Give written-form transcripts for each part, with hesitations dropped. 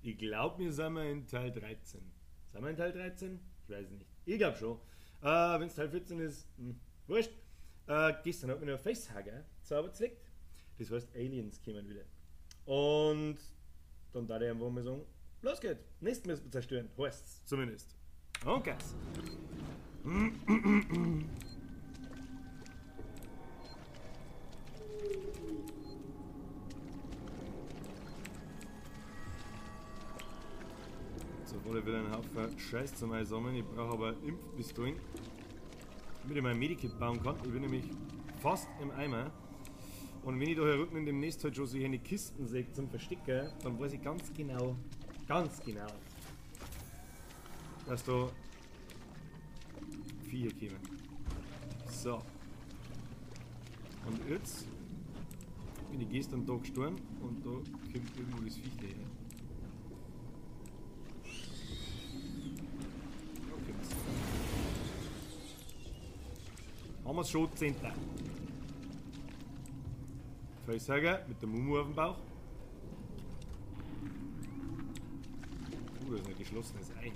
Ich glaube, wir sind in Teil 13. Sind wir in Teil 13? Ich weiß nicht. Ich glaube schon. Wenn es Teil 14 ist, wurscht. Gestern hat mir noch ein Facehugger zaubert. Das heißt, Aliens kommen wieder. Und dann da ich einfach mal sagen, los geht's. Nest müssen wir zerstören. Heißt's zumindest. Okay. So, wollte wieder einen Haufen Scheiß zum Einsammeln. Ich brauche aber Impfpistolen, damit ich mein Medikit bauen kann. Ich bin nämlich fast im Eimer. Und wenn ich da hier unten in dem Nest halt schon so eine Kisten sehe zum Verstecken, dann weiß ich ganz genau, dass da Viecher kommen. So. Und jetzt bin ich gestern da gestorben und da kommt irgendwo das Viech her. Da kommt's. Haben wir's schon, 10. Facehugger mit der Mumu auf dem Bauch. Das ist ein geschlossenes Ei.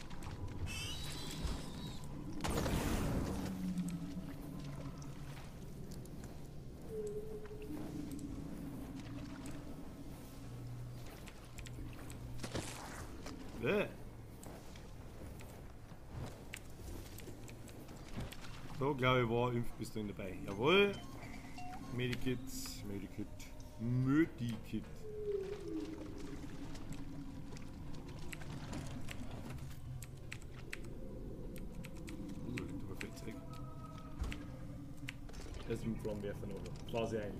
Da glaube ich war Impfpistolen dabei. Jawohl. Medikit, Medikit, Medikit. Da liegt aber viel Zeug. Das ist ein Flammenwerfer noch. Phase 1.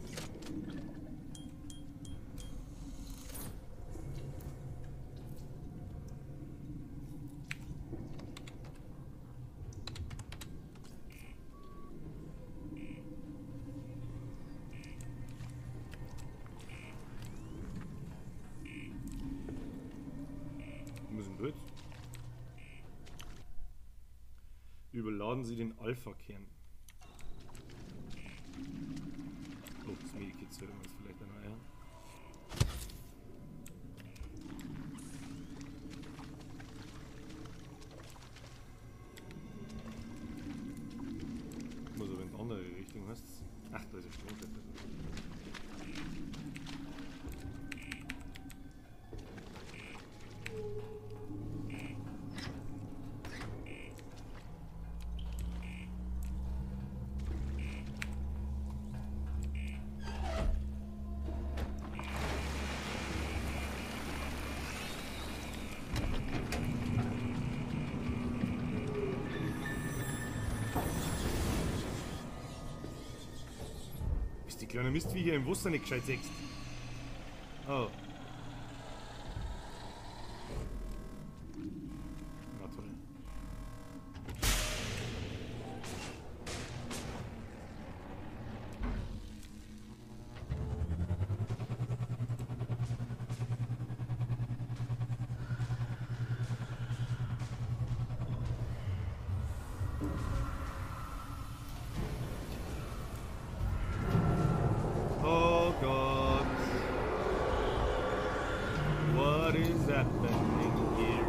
Überladen Sie den Alpha-Kern. Oh, das Medikit sollte man jetzt vielleicht erneuern. Muss aber in die andere Richtung, heißt's? Ach, da ist ein Stromkette. Die kleine Mistviecher im Wasser nicht gescheit sechst. Oh. Na toll. Oh Gott. What is happening here?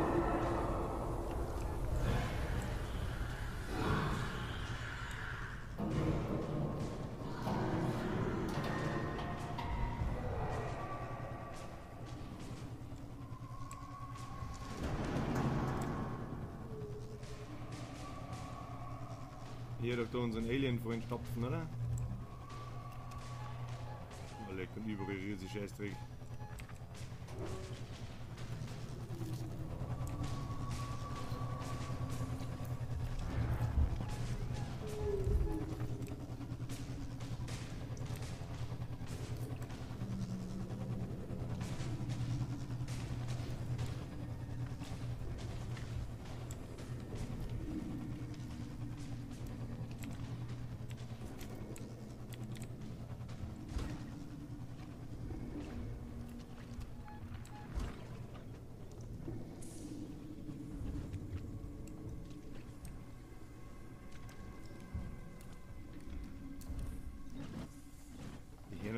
Hier doch da unseren Alien vorhin stopfen, oder? Oh, leck, und überall rührt sich Scheißdreck.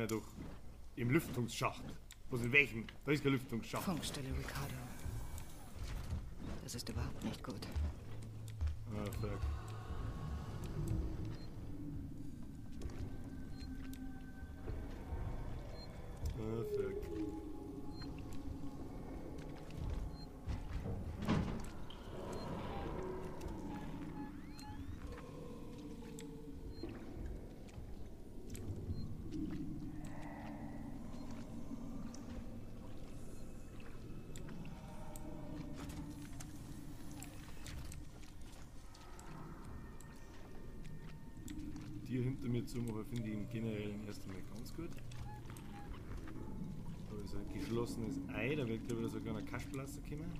Doch im Lüftungsschacht. Was in welchem? Da ist kein Lüftungsschacht. Funkstelle Ricardo. Das ist überhaupt nicht gut. Ah, fuck. Ah, fuck. Tier hinter mir zu machen, finde ich im Generellen erst einmal ganz gut. Da ist ein geschlossenes Ei, da wird wieder so ein kleiner Kasperl rauskommen.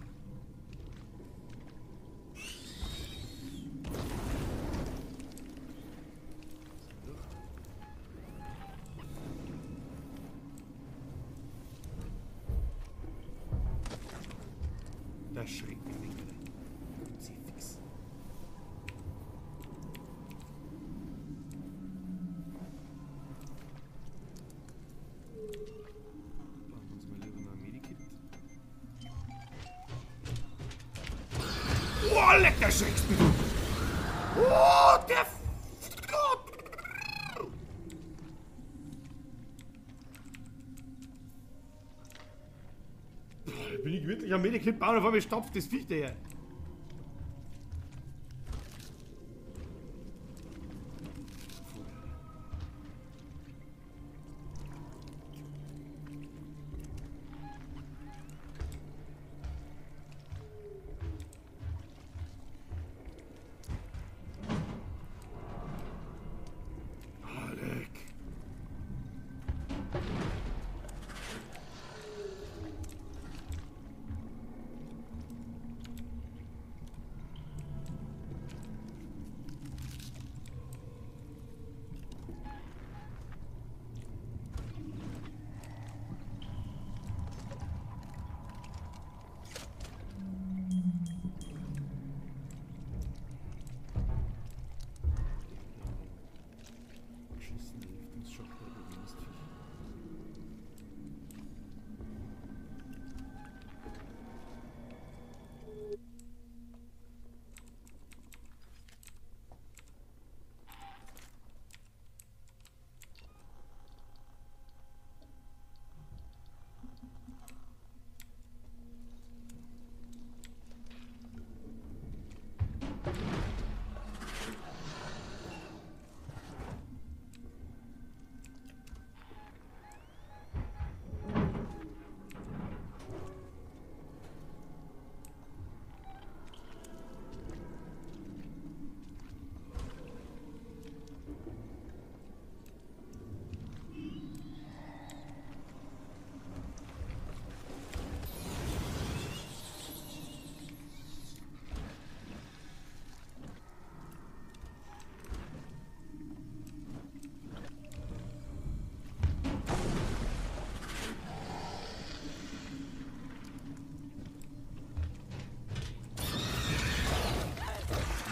Da schreckt mich nicht wieder. Kruzifix. Bauen wir uns mal lieber noch ein Medikit. Oh, leck, da schreckst du! Oh, der Gott! Bin ich wirklich am Medikit bauen, auf einmal stopft das Viech daher.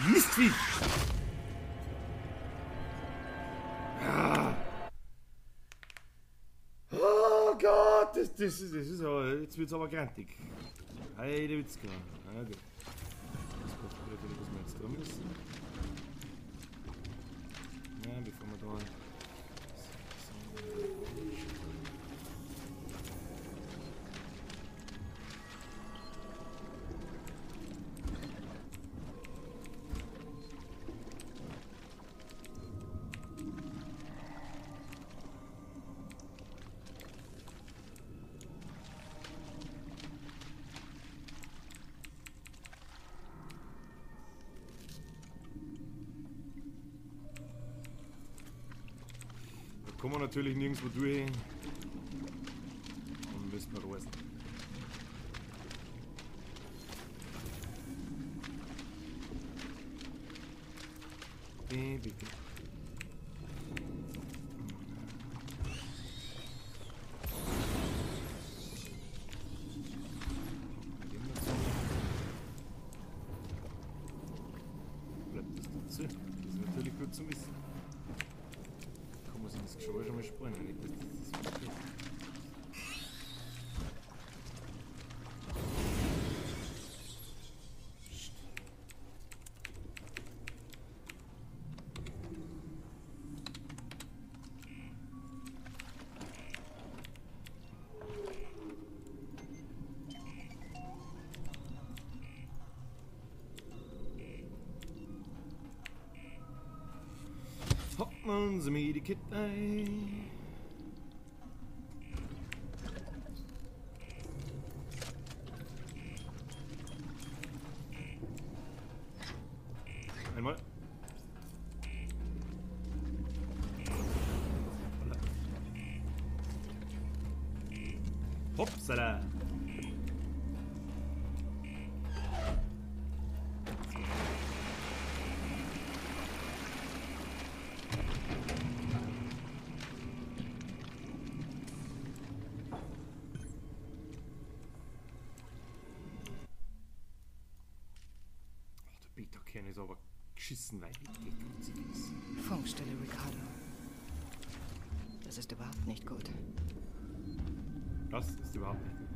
Mistvieh! Ah. Oh Gott, das ist aber, jetzt wird's aber grantig. Heide Witzka. Na gut. Das braucht natürlich, was wir jetzt da müssen. Ja, bevor wir da. Kommen wir natürlich nirgendwo durch und müssen wir reisen. Bitte. Bleibt das dazu? Das ist natürlich gut zu wissen. Muss ich das Geschirr schon mal sparen, nicht, dass das vergeht. Stecken wir unser Medikit ein. Einmal. Hopsala. Der Beta-Kern ist aber geschissen weit weg. Funkstelle Ricardo. Das ist überhaupt nicht gut. Das ist überhaupt nicht gut.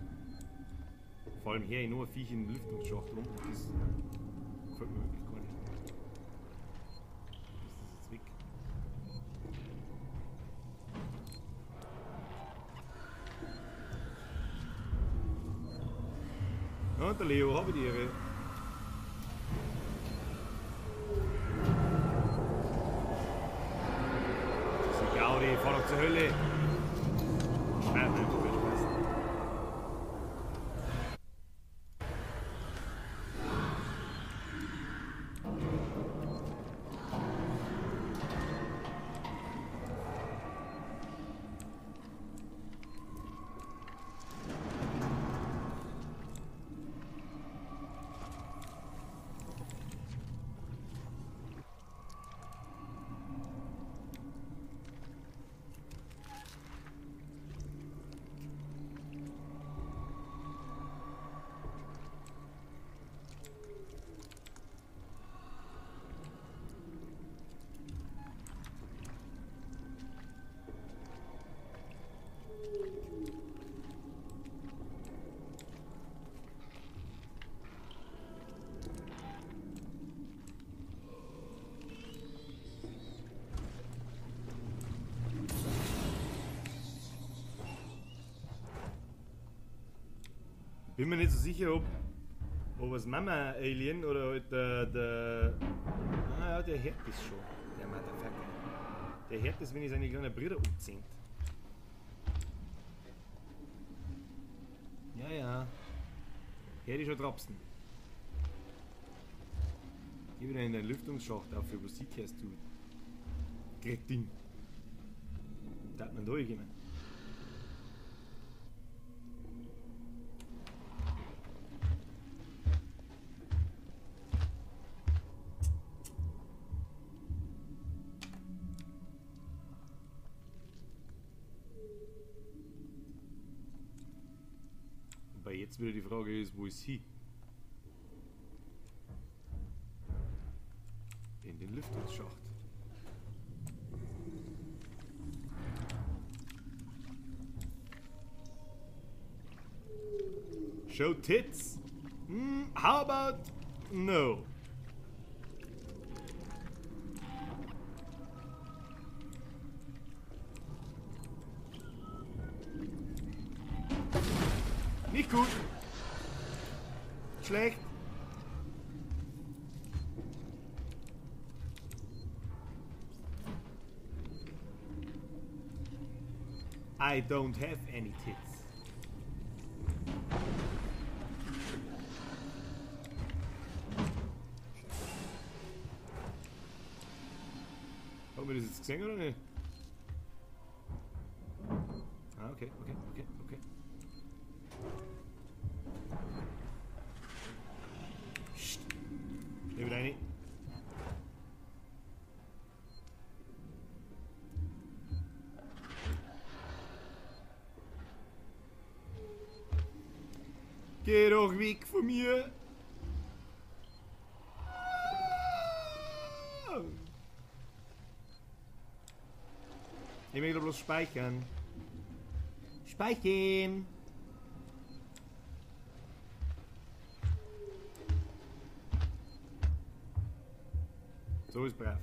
Vor allem hier nur ein Viech in den Lüftungsschacht rum. Das gefällt mir wirklich gar nicht. Ist das jetzt weg? Und der Leo, habe die Ehre. Diese Gaudi, fahr doch zur Hölle! Schwer, nein, so viel Spaß. Bin mir nicht so sicher, ob es Mama-Alien oder halt der. Ah ja, der hört das schon. Der Motherfucker. Der hört das, wenn ich seine kleinen Brüder umziehe. Ja, ja. Hör dich schon trapsen. Geh wieder in den Lüftungsschacht auf, für was sie kehrst, du Kretin. Da hat man durchgekommen. Wobei jetzt wieder die Frage ist, wo ist sie? In den Lüftungsschacht. Show tits? How about no? Nicht gut. Schlecht. I don't have any tits. Haben wir das jetzt gesehen oder nicht? Ah, okay, okay, okay, okay. Psst. Schnell wieder rein. Geh doch weg von mir! Ich möchte bloß speichern. Speichern! So ist brav.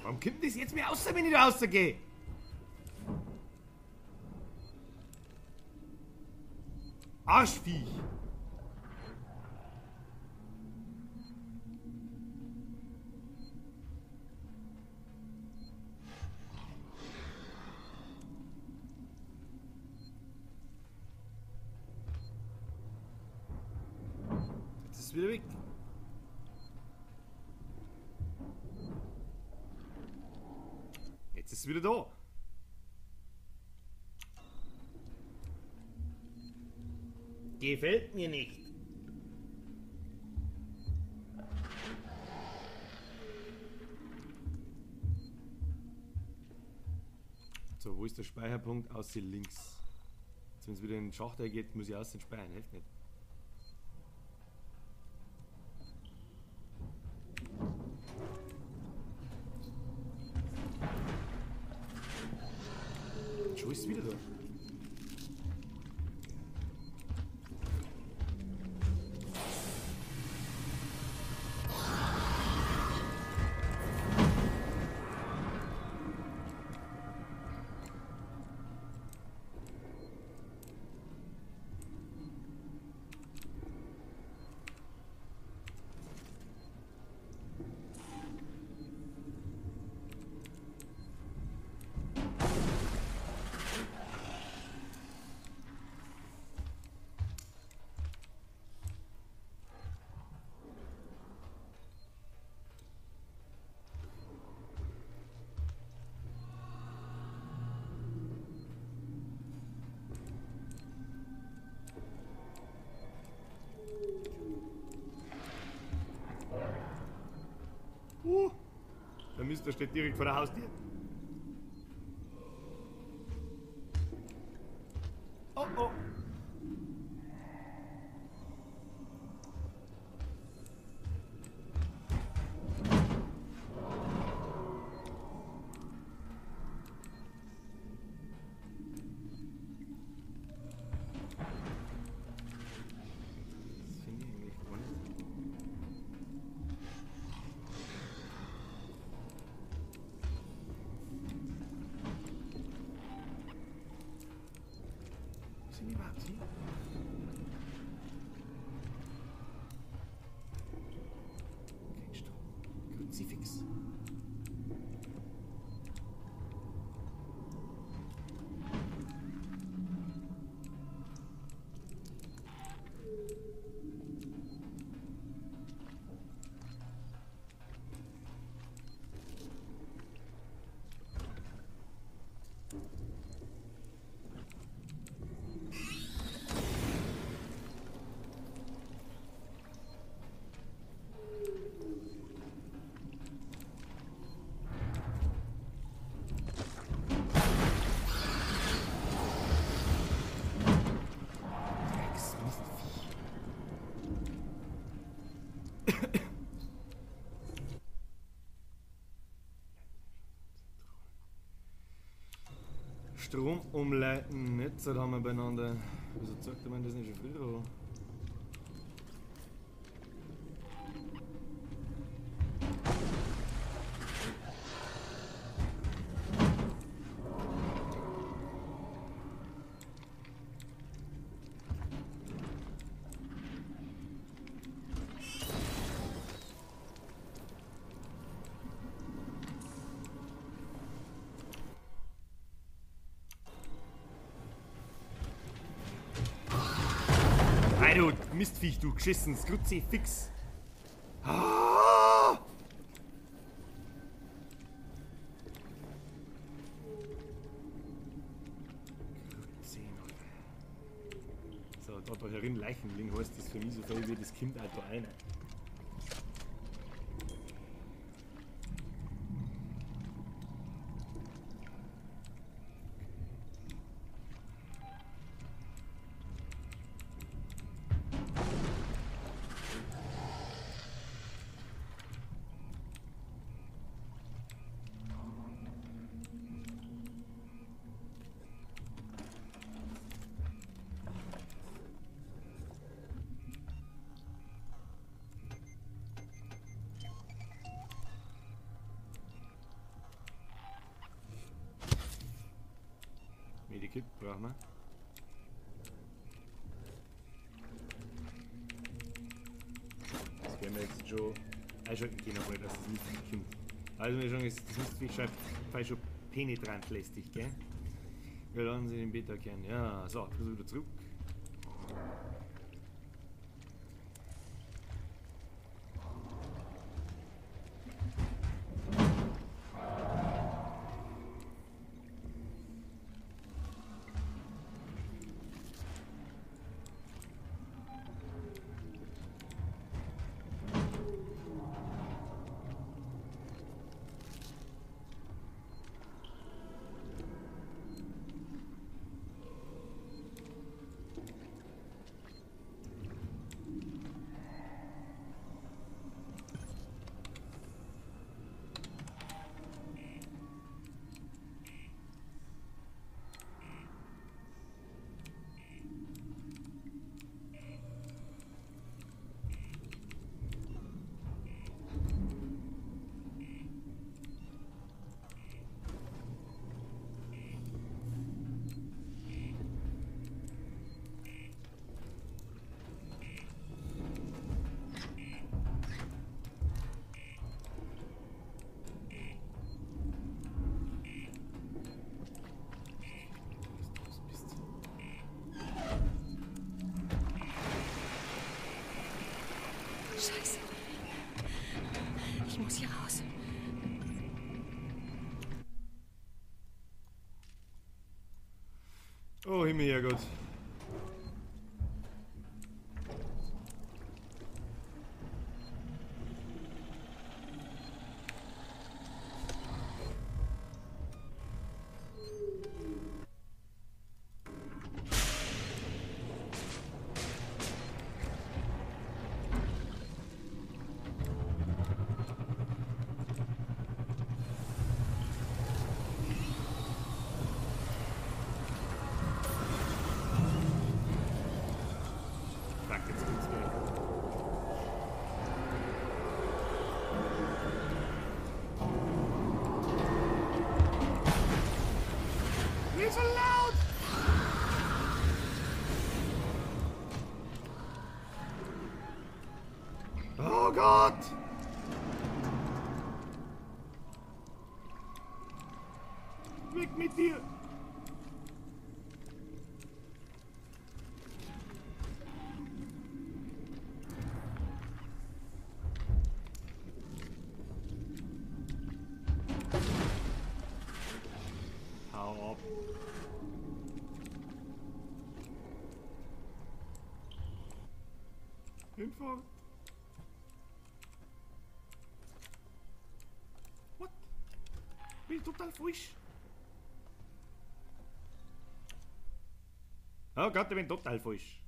Warum kommt das jetzt mehr raus, wenn ich da rausgehe? Arschviech! Jetzt ist es wieder weg. Jetzt ist es wieder da. Gefällt mir nicht. So, wo ist der Speicherpunkt? Außer links. Jetzt, wenn es wieder in den Schacht geht, muss ich außen speichern. Hilft nicht. Schon ist es wieder da. Der Mister steht direkt vor der Haustür. Oh oh. Das finde ich eigentlich gar nicht. Sind die überhaupt hier? Kein Strom. Kruzifix. Strom umleiten, jetzt haben wir beieinander. Wieso zeigt man das nicht schon früher an? Du Mistviech, du geschissenes Kruzifix. Ah! So, da herin Leichen liegen, heißt das für mich so viel wie das Kind auch da rein. Medikit brauchen wir. werden wir jetzt schon einschalten können, mal, dass das nicht kommt. Also, mir schon, das ist vielleicht schon penetrant lästig, gell? Wir lassen Sie den Beta-Kern. Ja, so, jetzt müssen wir wieder zurück. Scheiße. Ich muss hier raus. Oh, Himmel, Herrgott. So laut! Oh Gott! Weg mit dir! Hau ab! Hinfahrt. What? Bin ich total frisch. Oh Gott, ich bin total falsch.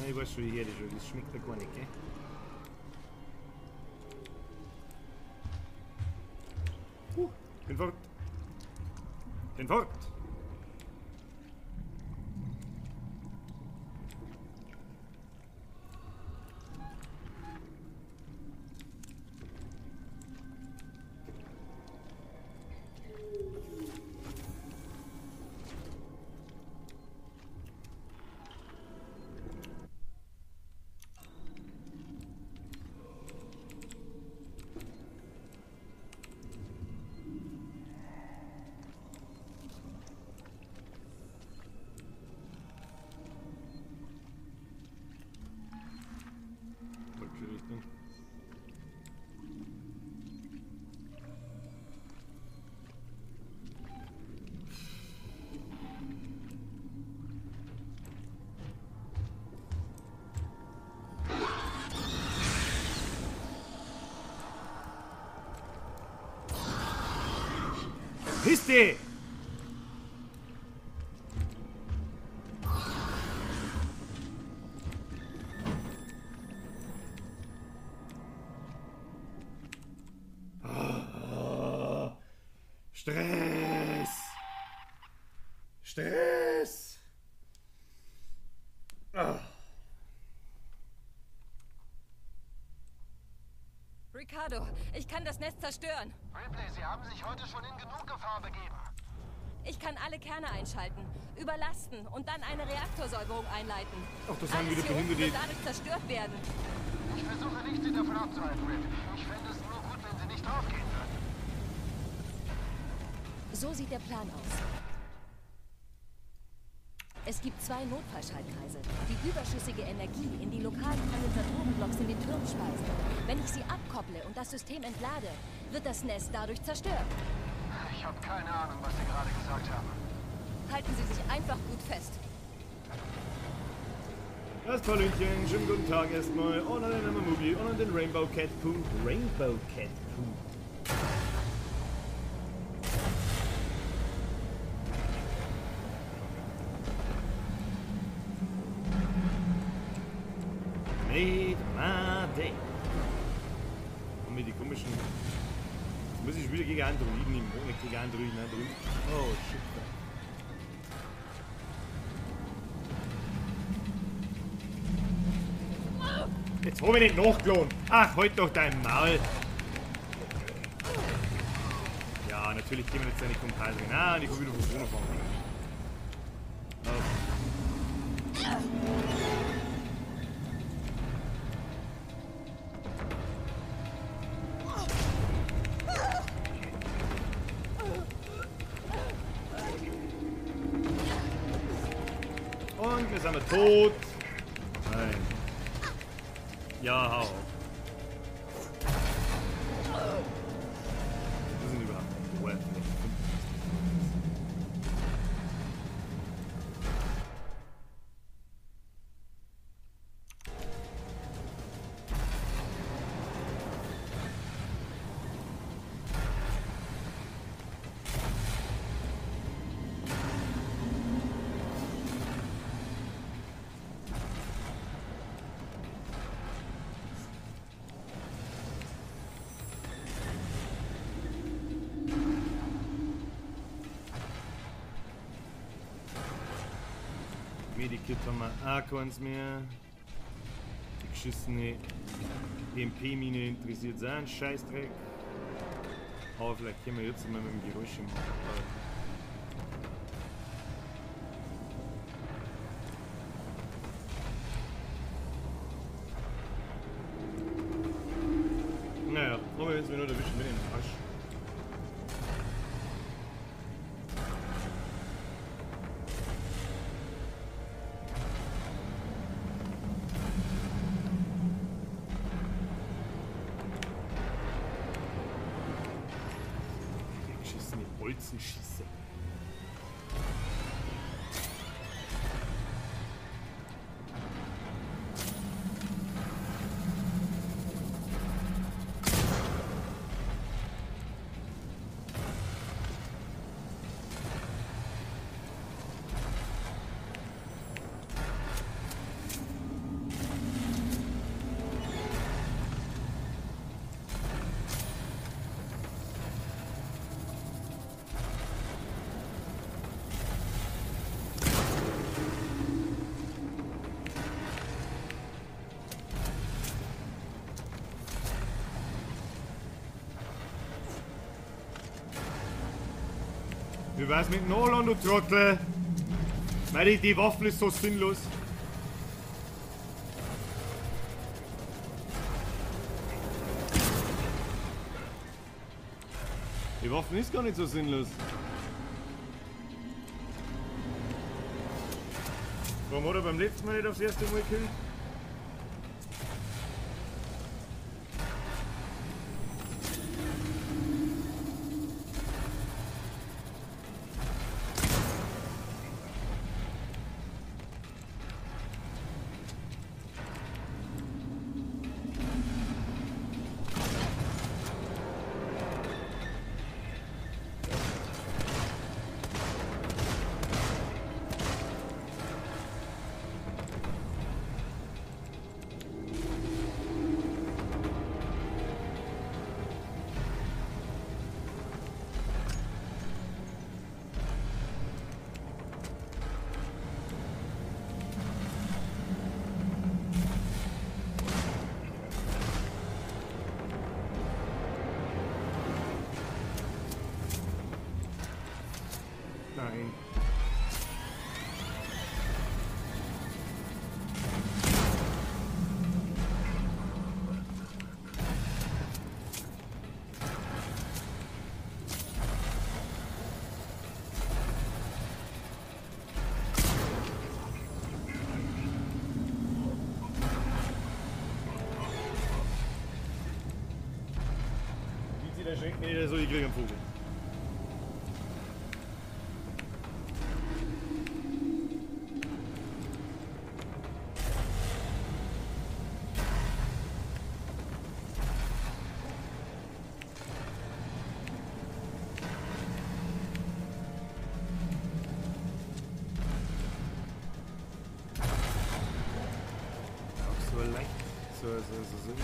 Ich weiß schon, wie her das schon. Das schmeckt ja gar nicht, gell? Bin fort! Bin fort! Piss dich! Ah, Stress! Stress! Ah. Ricardo, ich kann das Nest zerstören. Ripley, Sie haben sich heute schon in genug Gefahr begeben. Ich kann alle Kerne einschalten, überlasten und dann eine Reaktorsäuberung einleiten. Ach, das haben Alles wieder hier unten behinderte wird dadurch zerstört werden. Ich versuche nicht, Sie davon abzuhalten, Rip. Ich fände es nur gut, wenn Sie nicht draufgehen würden. So sieht der Plan aus. Es gibt zwei Notfallschaltkreise, die überschüssige Energie in die lokalen Kondensatorenblocks in den Türmen speisen. Wenn ich sie abkopple und das System entlade, wird das Nest dadurch zerstört. Ich habe keine Ahnung, was Sie gerade gesagt haben. Halten Sie sich einfach gut fest. Das Hallöchen, schönen guten Tag erstmal. Und an den Movie und an den Rainbow Cat Poo. Rainbow Cat Poo. Made my day. Und mit die komischen. Jetzt muss ich wieder gegen Androiden nehmen. Ohne gegen Androiden, Androiden. Oh shit. Jetzt hol ich nicht nachgelohnt. Ach, halt doch dein Maul. Ja, natürlich gehen wir jetzt seine Compadre. Ah, und ich kann wieder von vorne fangen. Oh. Und wir sind tot. Nein. Ja, hau auf. Wo sind überhaupt die Ohren? Medikit haben wir auch keins mehr. Die geschissene EMP-Mine interessiert sich auch einen Scheißdreck. Aber vielleicht können wir jetzt mal mit dem Geräusch machen. Naja, aber wenn es mir nur erwischen, bin ich im Arsch. Bolzenschieße. Wie wär's mit Nolan, du Trottel? Weil die Waffel ist so sinnlos. Die Waffen ist gar nicht so sinnlos. Warum hat er beim letzten Mal nicht aufs erste Mal gekillt? Nein. Der schreckt mir nicht so, ich krieg einen Vogel. Auch so leicht, so interessant.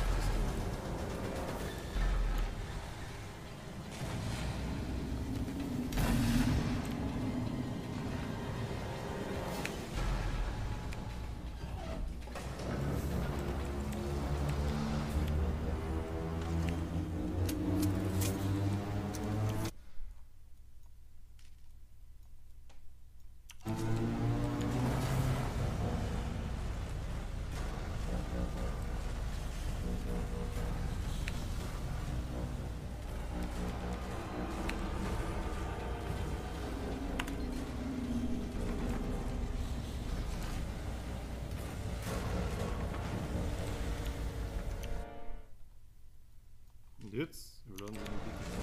Und jetzt überladen Sie den bitte.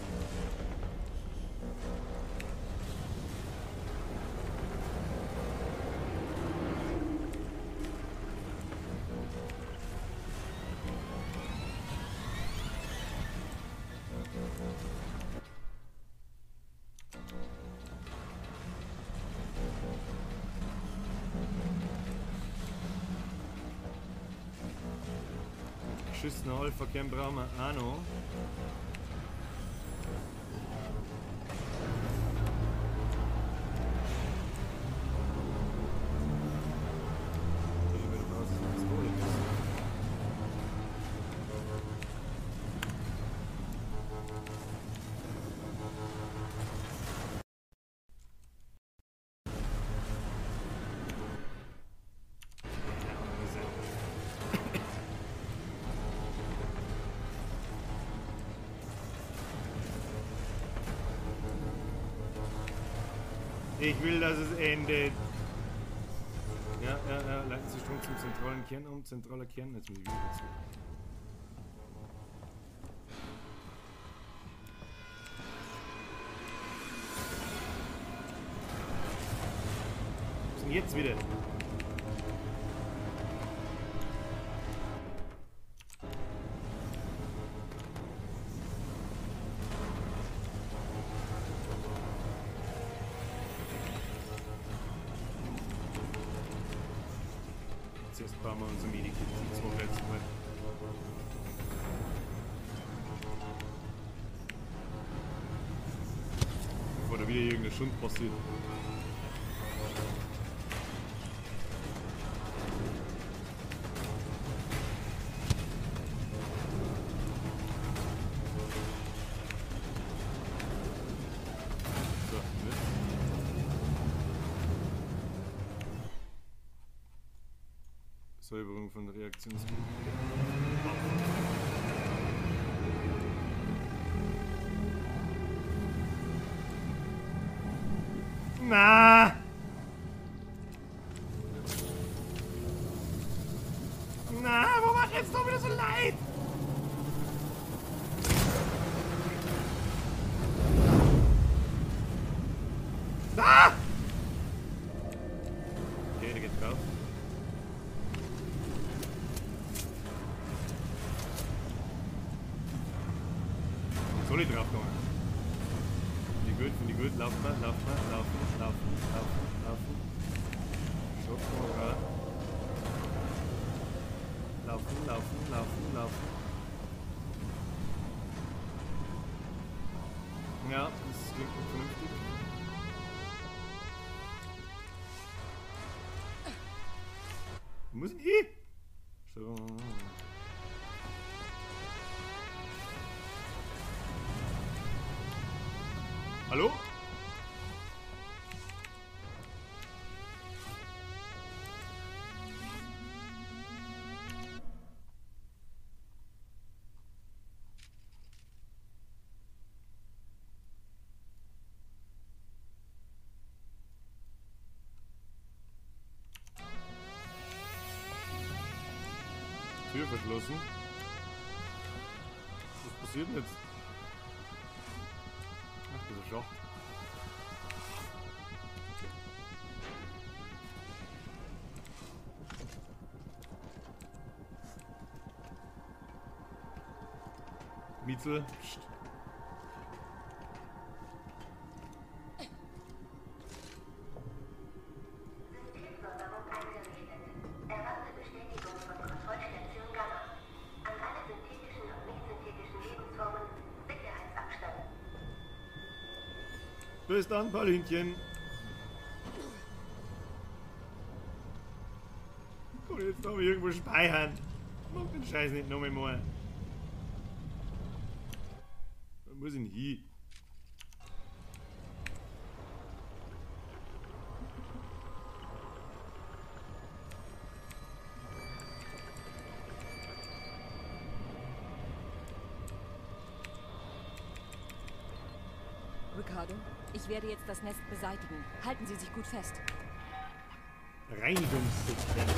Beschissener Alpha-Kern brauchen wir auch noch. Ich will, dass es endet. Ja, ja, ja. Leiten Sie Strom zum zentralen Kern um. Zentraler Kern. Jetzt muss ich wieder dazu. Was ist denn jetzt wieder? Zuerst bauen wir unser Medikit. 2, 3, 2. Bevor da wieder irgendein Schund passiert. So, jetzt. Säuberung von Reaktionsmitteln. Na! Na, wo macht jetzt doch wieder so leid? Ah! Okay, der geht drauf. Soll ich drauf kommen? Finde ich gut. Laufen, laufen, laufen, laufen, laufen, laufen. Schokolade. Laufen, laufen, laufen, laufen. Ja, das klingt vernünftig. Wo muss denn ich? So. Hallo? Tür verschlossen. Was passiert denn jetzt? Ach, das ist ein Schacht. Mietzel. Psst. Systemsäuberung eingerichtet. Erwarte Bestätigung von Kontrollstation Gamma. An alle synthetischen und nicht-synthetischen Lebensformen Sicherheitsabstand. Bis dann, Paulinchen. Kann ich jetzt noch irgendwo speichern? Ich mach den Scheiß nicht noch einmal. Wo muss ich denn hin? Ricardo, ich werde jetzt das Nest beseitigen. Halten Sie sich gut fest. Reinigungssequenz.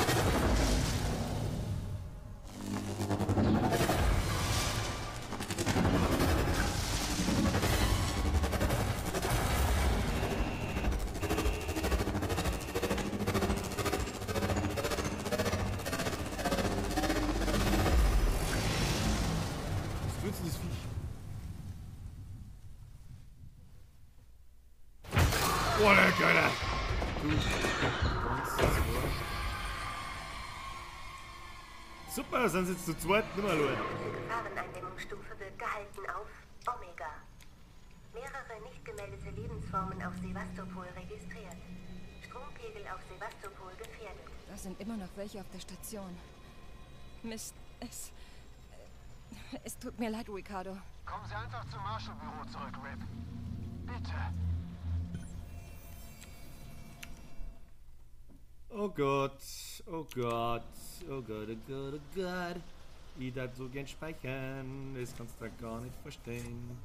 Was tut denn das Viech? Oh, der Götter! Du Super, sind sie jetzt zu zweit nicht mehr allein. Die Gefahreneindämmungsstufe wird gehalten auf Omega. Mehrere nicht gemeldete Lebensformen auf Sevastopol registriert. Strompegel auf Sevastopol gefährdet. Da sind immer noch welche auf der Station. Mist, es tut mir leid, Ricardo. Kommen Sie einfach zum Marshall-Büro zurück, Rip. Bitte. Oh Gott, oh Gott, oh Gott, oh Gott, oh Gott. Ich darf so gern speichern, das kannst du gar nicht verstehen.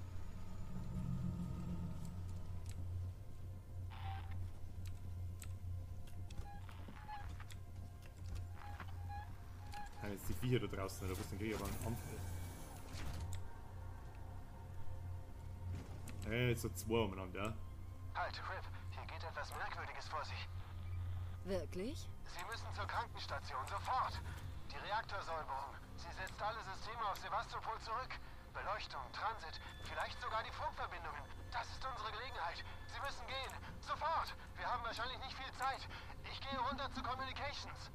Ah, jetzt die Viecher da draußen, oder was? Dann krieg ich aber einen Anfall. Jetzt so zwei umeinander, ja. Halt, Rip, hier geht etwas Merkwürdiges vor sich. Wirklich? Sie müssen zur Krankenstation, sofort! Die Reaktorsäuberung. Sie setzt alle Systeme auf Sevastopol zurück. Beleuchtung, Transit, vielleicht sogar die Funkverbindungen. Das ist unsere Gelegenheit. Sie müssen gehen. Sofort! Wir haben wahrscheinlich nicht viel Zeit. Ich gehe runter zu Communications.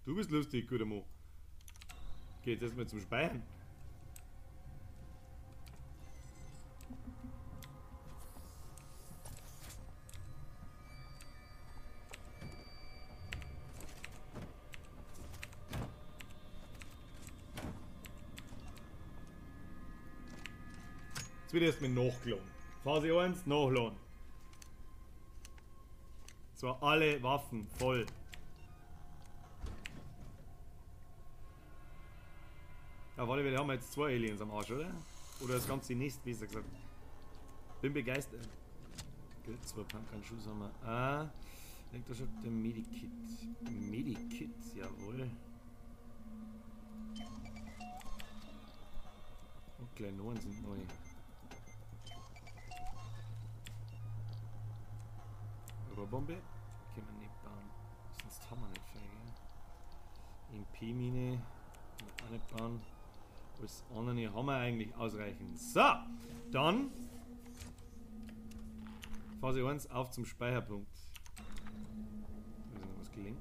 Du bist lustig, guter Mo. Geht jetzt erstmal zum Speichern. Jetzt wird erstmal nachgeladen. Phase 1, nachladen. Zwar alle Waffen voll. Ja, warte, wir haben jetzt zwei Aliens am Arsch, oder? Oder das ganze Nest, besser gesagt. Bin begeistert. Gut, zwei Pumpgun-Schuss haben wir. Ah, Elektroschock, der Medikit. Medikit, jawohl. Und kleine Ohren sind neu. Rohrbombe können wir nicht bauen. Sonst haben wir nicht viel, gell? MP-Mine können wir auch nicht bauen. Alles andere haben wir eigentlich ausreichend. So, dann Phase 1 auf zum Speicherpunkt. Da ist noch was gelingt.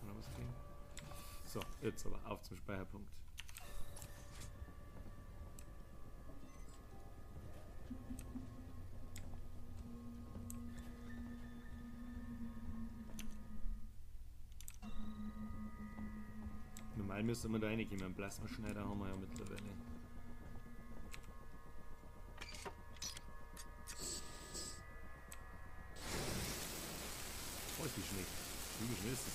Noch was gelingt. So, jetzt aber auf zum Speicherpunkt. Normal müsste man da reinkommen. Einen Plasmaschneider haben wir ja mittlerweile. Oh, ist die schnell. Wie schnell ist das?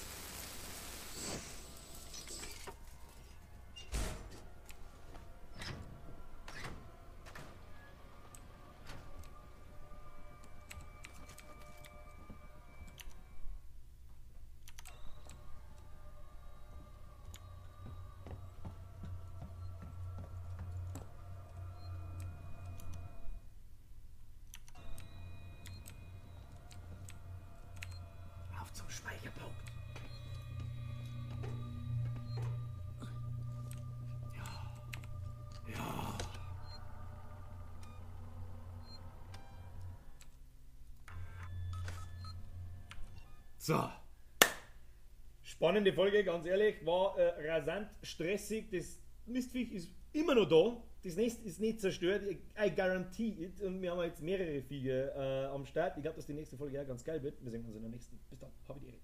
So. Spannende Folge, ganz ehrlich. War rasant, stressig. Das Mistviech ist immer noch da. Das Nest ist nicht zerstört. I guarantee it. Und wir haben jetzt mehrere Viecher am Start. Ich glaube, dass die nächste Folge ja ganz geil wird. Wir sehen uns in der nächsten. Bis dann. Habe die Ehre.